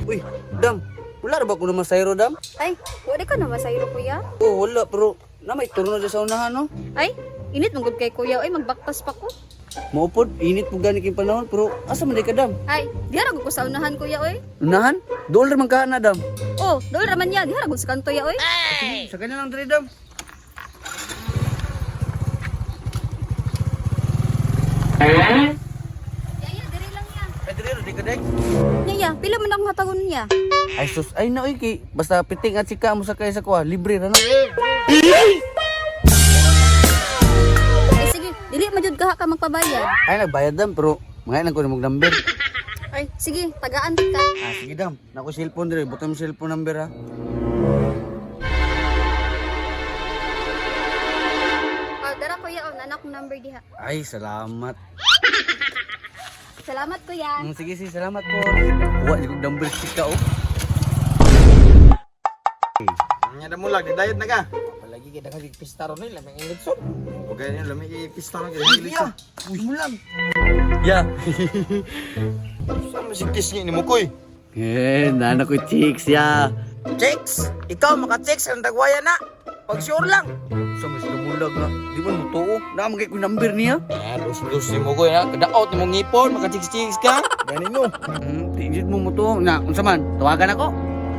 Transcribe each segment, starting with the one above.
Uy, dam. Wala ra ba ko naman sayro, dam? Ay, wala ka na masayro, kuya. Oh, wala, pero na may turno dyan sa unahan, no? Ay, init mong gud kay kuya. Ay, magbaktas pa ko. Maupod, init po gani kayong panahon, pero asa man di ka, dam? Ay, diha ra gud ko sa unahan, kuya, oy. Unahan? Dool ra man ka na, dam. Oh, dool ra man niya. Diha ra gud sa kanto ya, oy. Sige, sa kanya lang diri, dam. Yaya, diri lang ya. Ay, diri ra di ka, dek. Yaya, pila man akong hatagon niya. Ay, sus, ay na, oy, kay, basta piting at sika mo sa kay sa kuha, libre ra na. Ay, sige, dili man jud kaha ka magpabayad. Ay, nagbayad, dam, pero mga lang ko na mong number. Ay, sige, tagaan ka. Ah, sige, dam. Nako cellphone diri, butan mo cellphone number, ha. Oh, dara kuya, oh, nanak kong number diha. Ay, salamat. Salamat, kuya. Sige, sige, salamat po. Kuha, di ko number sika, oh. Nya da mulag, diet na ka. Palagi kay daghang pista ron nila, may init son. Okay niya lami kay pista ron kay litson. Uy, mulag. Ya. Sa mo si kiss ni mo koy? Eh, nana ko chicks ya. Chicks, ikaw maka chicks ang dagwaya na. Pag sure lang. Sa mas lumulag na. Di ba mo tuo? Naamagay ko number niya. Ah, lus-lus ni mo koy ha. Kadaot ni mong ngipon, maka chicks chicks ka. Gani mo. Tingin mo mo to. Na, unsa man? Tawagan ako.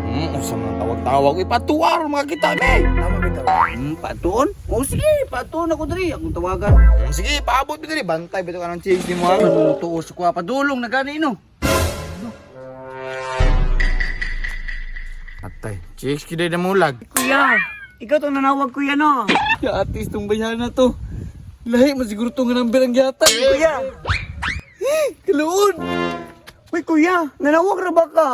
Unsa man tawag-tawag ipatuwa ron mga kita me. Tama bitaw. Patuon? O sige, patuon ako diri. Akong tawagan. Sige, paabot mi diri bantay bitaw ka ng chicks ni mo ha. Ano mo tuo sa kuha? Padulong na gani no. Atay, chicks kiday na mulag. Kuya, ikaw to nanawag kuya no. Ya atis tong bayana to. Lahi man siguro tong number ang yata. Kuya! Kaluon. Uy, kuya! Nanawag ra ba ka?